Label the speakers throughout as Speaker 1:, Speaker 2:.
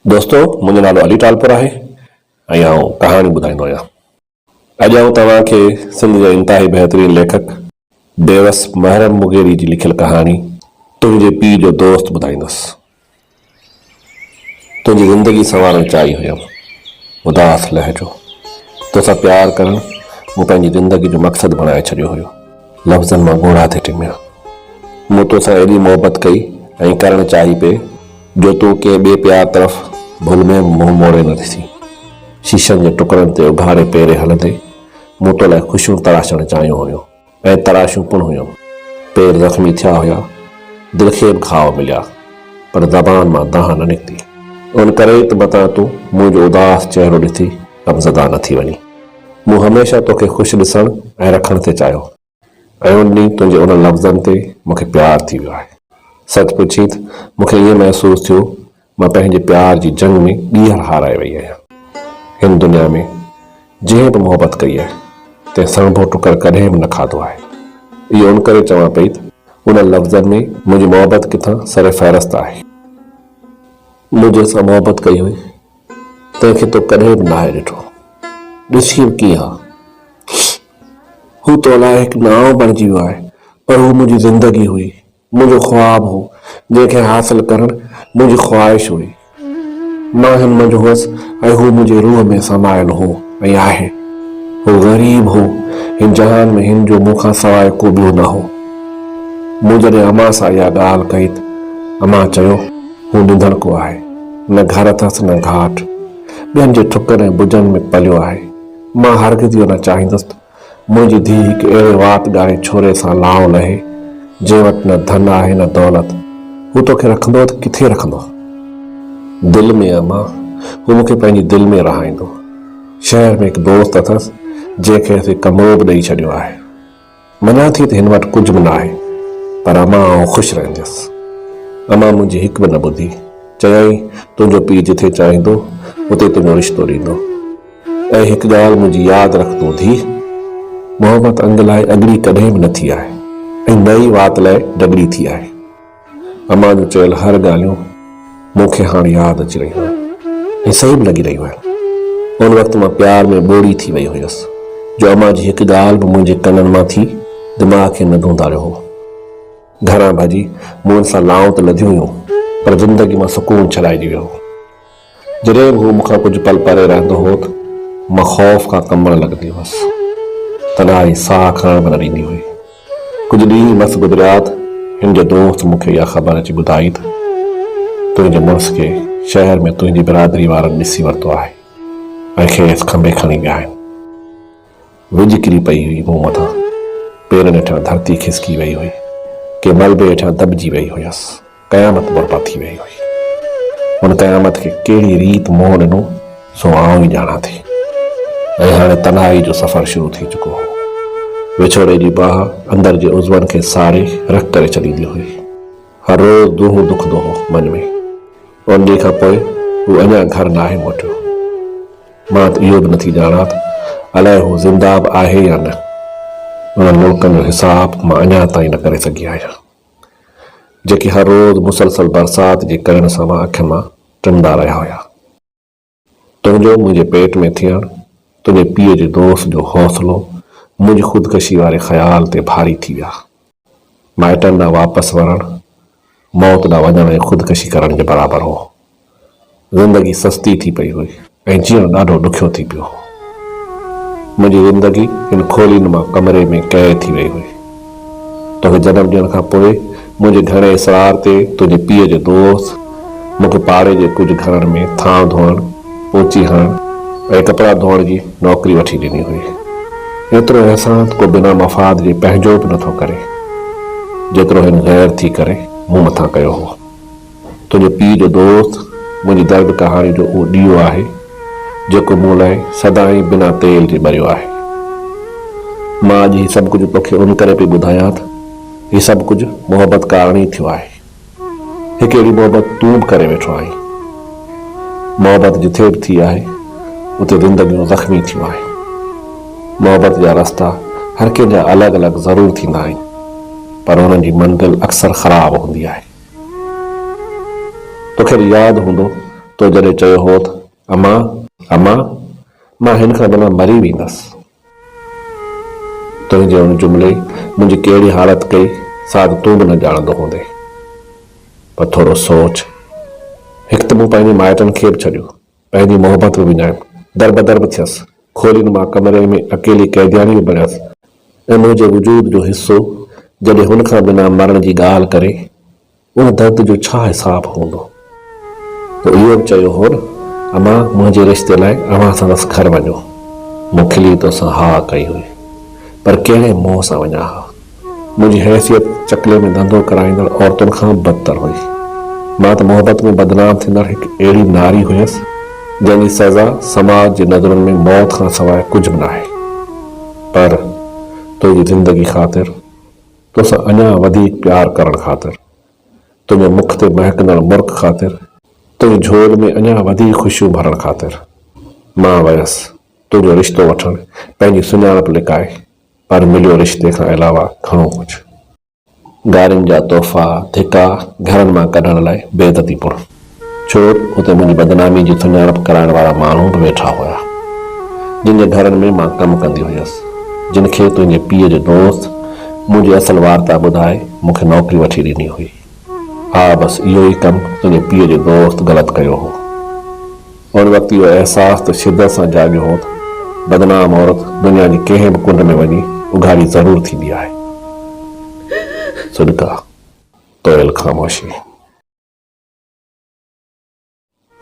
Speaker 1: دوستو منهنجو نالو علي ٽالپر آهي ۽ آئون ڪهاڻيون ٻڌائيندو آهيان. اڄ آئون توهان کي سنڌ جي انتهائي بهترين ليکڪ بيوس محرم مغيري جي لکيل ڪهاڻي تنهنجي پيء جو دوست ٻڌائيندس. تنهنجي زندگي سنوارڻ چاهي هيم. اداس لهجو. توسان پيار ڪرڻ مون پنهنجي زندگي جو مقصد بڻائي ڇڏيو هيو. لفظن مان ڳوڙها ٿي ٽميا. مون توسان ايڏي محبت ڪئي ۽ ڪرڻ چاهي پئي جو تون ڪنهن ٻئي پيار طرف ڀل ۾ به منهن موڙي نه ڏسين. شيشن جي ٽڪرن تي اگهاڙي پيرين هلندي مون تو لاء خوشيون تراشڻ چاهيون هيون ۽ تراشيون پڻ هيم. پير زخمي ٿيا هيا، دل کي به گهاء مليا، پر زبان مان دانهن نه نڪتي. ان ڪري ئي ته متان تون منهنجو اداس چهرو ڏسي غمزده نه ٿي وڃين. مون هميشه توکي خوش ڏسڻ ۽ رکڻ ٿي چاهيو ۽ ان ڏينهن تنهنجي انهن لفظن تي مون کي پيار ٿي ويو آهي. سچ پڇين ته مون کي ائين محسوس ٿيو مان پنهنجي پيار جي جنگ ۾ ٻيهر هارائي وئي آهيان. هن دنيا ۾ جنهن به محبت ڪئي آهي، تنهن سڻڀو ٽڪر ڪڏهن به نه کاڌو آهي. اهو ان ڪري چوان پئي ته انهن لفظن ۾ منهنجي محبت ڪٿان سر فهرست آهي. مون جنهن سان محبت ڪئي هئي، تنهن کي تو ڪڏهن به ناهي ڏٺو. ڏسين به ڪيئن ها؟ هو تو لاء هڪ نانء بڻجي ويو آهي، پر هو منهنجي زندگي هئي، منهنجو خواب هو، جنهن کي حاصل ڪرڻ منهنجي خواهش هئي. مان هن منجهه هئس ۽ هو منهنجي روح ۾ سمايل هو ۽ آهي. هو غريب هو، هن جهان ۾ هن جو مون کان سواء ڪو ٻيو نه هو. مون جڏهن امان سان اها ڳالهه ڪئي ته امان چيو، هو نڌڻڪو آهي، نه گهر اٿس نه گهاٽ. ٻين جي ٺڪر ۽ بجن ۾ پليو آهي. مان هرگز اهو نه چاهيندس ته منهنجي ڌيء هڪ اهڙي وات ڳاڙهي ڇوري سان لانء لهي، جنهن وٽ نه ڌن آهي نه دولت. هو توکي رکندو ته ڪٿي رکندو؟ دل ۾ امان، هو مون کي پنهنجي دل ۾ رهائيندو. شهر ۾ هڪ دوست اٿس، جنهن کيس هڪ ڪمرو به ڏئي ڇڏيو آهي. مڃان ٿي ته هن وٽ ڪجهه به ناهي، پر امان آئون خوش رهنديس. امان منهنجي هڪ به نه ٻڌي. چيائين، تنهنجو پيء جٿي چاهيندو، اتي تنهنجو رشتو ڏيندو. ۽ هڪ ڳالهه منهنجي ياد رک تون ڌيء، محبت انگ لاء اڳڙي ڪڏهن به نه ٿي آهي ۽ نه ئي وات لاء ڊڳڙي ٿي آهي. امان جون چيل هر ڳالهيون مون کي هاڻ ياد اچي رهيون آهن ۽ صحيح به لڳي رهيون آهن. ان وقت مان پيار ۾ ٻوڙي ٿي وئي هيس جو امان جي هڪ ڳالهه به منهنجي ڪنن مان ٿي دماغ کي نه ڌونڌاڙيو هو. گهران ڀڄي مون ان سان لانئون ته لڌيون هيون پر زندگي مان سڪون ڇڏائجي ويو هو. جڏهن به هو مون کان ڪجهه پل پري رهندو هو ته مان خوف کان ڪنبڻ لڳندي هئس. تنهائي ساهه کڻڻ به نه ڏيندي هئي. ڪجهه ڏينهن مس گذريا ته هن جي دوست مون کي اها خبر اچي ٻڌائي ته تنهنجي مڙس کي شهر ۾ تنهنجي برادري وارن ڏسي ورتو آهي ۽ کيس کنڀي کڻي ويا آهن. وڄ ڪري پئي هئي مون مٿان. پيرن هيٺان ڌرتي کسڪي وئي هئي. ڪنهن ملبي هيٺان دٻجي وئي هيس. قيامت برپا ٿي وئي هئي. ان قيامت کي ڪهڙي ريت منهن ڏنو سو آئون ئي ڄاڻان ٿي. ۽ هاڻي تنهائي جو سفر شروع ٿي چڪو هو. وڇوڙي جي باهه اندر جي عضون کي ساڙي رک ڪري ڇڏيندي هئي. هر روز دونهون دکندو هو من ۾. ان ڏينهن کان پوء هو اڃا گهر ناهي موٽيو. مان ته اهو به نٿي ڄاڻان ته الائي هو زنده به آهي يا نه. انهن لڙڪن جو حساب مان اڃا تائين نه ڪري سگهي آهيان. جيڪي هر روز مسلسل برسات جي ڪرڻ سان مان اکين مان ٽمندا رهيا هيا. تنهنجو منهنجي پيٽ ۾ ٿيڻ، تنهنجي پيء جي دوست جو حوصلو منهنجي خودڪشي واري خيال تي ڀاري ٿي ويا. مائٽن ڏانهن واپس ورڻ، موت ڏانهن وڃڻ ۽ خودڪشي ڪرڻ جي برابر هو. زندگي سستي ٿي پئي هئي ۽ جيئڻ ڏاڍو ڏکيو ٿي پيو هو. منهنجي زندگي هن کولي نما ڪمري ۾ قيد ٿي وئي هئي. توکي جنم ڏيڻ کان پوء منهنجي گهڻي اصرار تي تنهنجي پيء جي دوست مون کي پاڙي جي ڪجهه گهرن ۾ ٿانء ڌوئڻ، پوچي هڻڻ ۽ ڪپڙا ڌوئڻ جي نوڪري وٺي ڏني هئي. ايترو احسان ڪو بنا مفاد جي پنهنجو به نٿو ڪري، جيترو هن غير ٿي ڪري مون مٿان ڪيو هو. تنهنجي پيء جو دوست منهنجي درد ڪهاڻي جو اهو ڏيئو آهي، جيڪو مون لاء سدائين بنا تيل جي ٻريو آهي. مان اڄ هي سڀ ڪجهه توکي ان ڪري پئي ٻڌايان ته هي سڀ ڪجهه محبت ڪارڻ ئي ٿيو آهي. هڪ اهڙي محبت تون به ڪري ويٺو آهين. محبت جٿي به ٿي آهي، اتي زندگيون زخمي ٿيون آهن. محبت جا رستا هر ڪنهن جا الڳ الڳ ضرور ٿيندا آهن، پر انهن جي منزل اڪثر خراب هوندي آهي. توکي به ياد هوندو تو جڏهن چيو هو ته امان، امان، مان هن کان بنا مري ويندس. تنهنجي ان جملي منهنجي ڪهڙي حالت ڪئي سا ته تون به نه ڄاڻندو هوندين. پر ٿورو سوچ. هڪ ته مون پنهنجي مائٽن کي به ڇڏيو، پنهنجي محبت به وڃايم، دربدر به ٿيس، کولين مان ڪمري ۾ اڪيلي قيدياڻي به بڻيس ۽ منهنجي وجود جو حصو جڏهن هن کان بنا مرڻ جي ڳالهه ڪري، ان درد جو ڇا حساب هوندو؟ تو اهو به چيو هو نه، امان منهنجي رشتي لاء اوهان سندس گهر وڃو. مون کلي توسان ها ڪئي هئي، پر ڪهڙي منهن سان وڃان ها؟ منهنجي حيثيت چڪلي ۾ ڌنڌو ڪرائيندڙ عورتن کان به بدتر هئي. مان ته محبت ۾ بدنام ٿيندڙ هڪ اهڙي ناري هيس، جنهن جي سزا سماج جي نظرن ۾ موت کان سواء ڪجهه به ناهي. پر تنهنجي زندگي خاطر، توسان اڃا وڌيڪ پيار ڪرڻ خاطر، تنهنجي مک تي مهڪندڙ مرڪ خاطر، تنهنجي جهول ۾ اڃا وڌيڪ خوشيون ڀرڻ خاطر، مان ويس تنهنجو رشتو وٺڻ، پنهنجي سڃاڻپ لڪائي، پر مليو رشتي کان علاوه گهڻو ڪجهه. گارين جا تحفا، ڌڪا، گهرن مان ڪڍڻ لاء بي عزتي پڻ. ڇو ته اتي منهنجي بدنامي جي سڃاڻپ ڪرائڻ وارا ماڻهو به ويٺا هيا، جن جي گهرن ۾ مان ڪم ڪندي هيس، جن کي تنهنجي پيء جي دوست منهنجي اصل وارتا ٻڌائي مون کي نوڪري وٺي ڏني هئي. ها بس اهو ئي ڪم تنهنجي پيء جي دوست غلط ڪيو هو. ان وقت اهو احساس ته شدت سان جاڳيو هو ته بدنام عورت دنيا جي ڪنهن به ڪنڊ ۾ وڃي اگهاڙي ضرور ٿيندي آهي. سڏڪا، طويل خاموشي.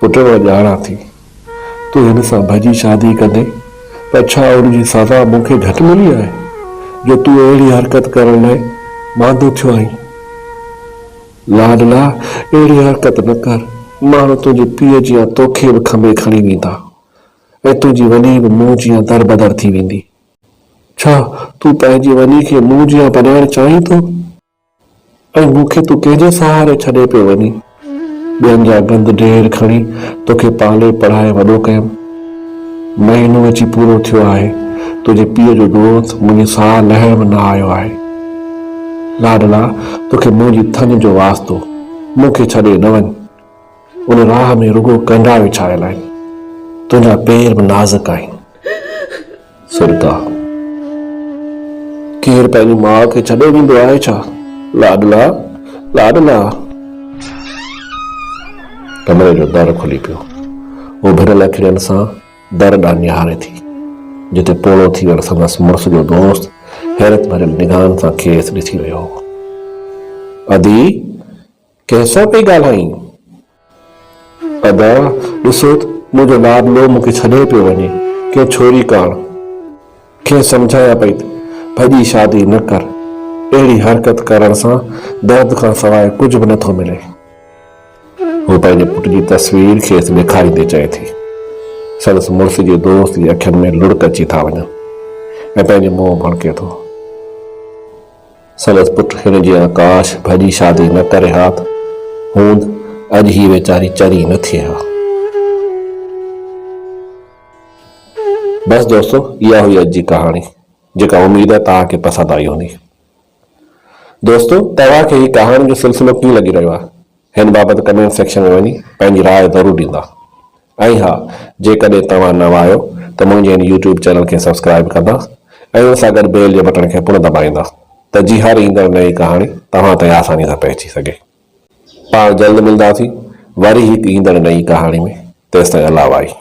Speaker 1: پٽ مان ڄاڻان ٿي تون هن سان ڀڄي شادي ڪندين پر ڇا ان جي سزا مون کي گهٽ ملي آهي جو تون اهڙي حرڪت ڪرڻ لاء ماندو ٿيو آهين. لاڏلا اهڙي حرڪت نه ڪر، ماڻهو تنهنجي پيء جيان توکي به کنڀي کڻي ويندا ۽ تنهنجي وني به مون جيان دربدر ٿي ويندي. ڇا تون پنهنجي وني کي مون جيان بنائڻ چاهين ٿو؟ ۽ مون کي تون ڪنهن جي سهاري ڇڏي پيو وڃين؟ ٻين جا گند ڍير کڻي توکي پالي پڙهائي وڏو ڪيم. مهينو اچي پورو ٿيو آهي، تنهنجي پيء جو دوست منهنجي ساهه لهڻ به نه آيو آهي. لاڏلا، توکي منهنجي ٿڃ جو واسطو، مون کي ڇڏي نه وڃ. ان راهه ۾ رڳو ڪنڊا وڇايل آهن. تنهنجا پير به نازڪ آهن. سرڪا، ڪير پنهنجي ماء کي ڇڏي ويندو آهي ڇا؟ لاڏلا، لاڏلا. ڪمري جو در کلي پيو. هوء ڀريل اکڙين سان در ڏانهن نهاري ٿي، جتي پوڙهو ٿي ويل سندس مڙس جو دوست حيرت ڀريل نگاهن سان کيس ڏسي رهيو هو. ادي، ڪنهن سان پئي ڳالهائين؟ ادا، ڏسو ته منهنجو لاڏلو مون کي ڇڏي پيو وڃي، ڪنهن ڇوري ڪاڻ. کيس سمجهايان پئي ته ڀڄي شادي نه ڪر، اهڙي حرڪت ڪرڻ سان درد کان سواء ڪجهه به نٿو ملي. هوء پنهنجي پٽ جي تصوير کيس ڏيکاريندي چئي ٿي. سندس مڙس جي دوست جي اکين ۾ لڙڪ اچي ٿا وڃن ۽ پنهنجي منهن ڀڻڪي ٿو. سندس پٽ هن جيان ڪاش ڀڄي شادي نه ڪري ها ته هوند اڄ هي ويچاري چري نه ٿئي ها. بس دوستو اها هئي اڄ جي ڪهاڻي جيڪا اميد آهي توهان کي پسند آئي هوندي. دوستو توهان کي هي ڪهاڻين جو سلسلو ڪيئن لڳي رهيو آهي هن بابت ڪمينٽ سيڪشن ۾ وڃي پنهنجي راء ضرور ڏيندا ۽ ها جيڪڏهن توهان نوان آهيو ته منهنجي هن يوٽيوب چينل کي سبسڪرائيب ڪندا ۽ ان سان گڏ بيل جي بٽڻ کي پڻ دٻائيندا ته جي هر ايندڙ نئين ڪهاڻي توهان تائين آساني سان پهچي سگهي. پاڻ جلد ملنداسين وري هڪ ايندڙ نئين ڪهاڻي ۾ تيستائين الله واهي.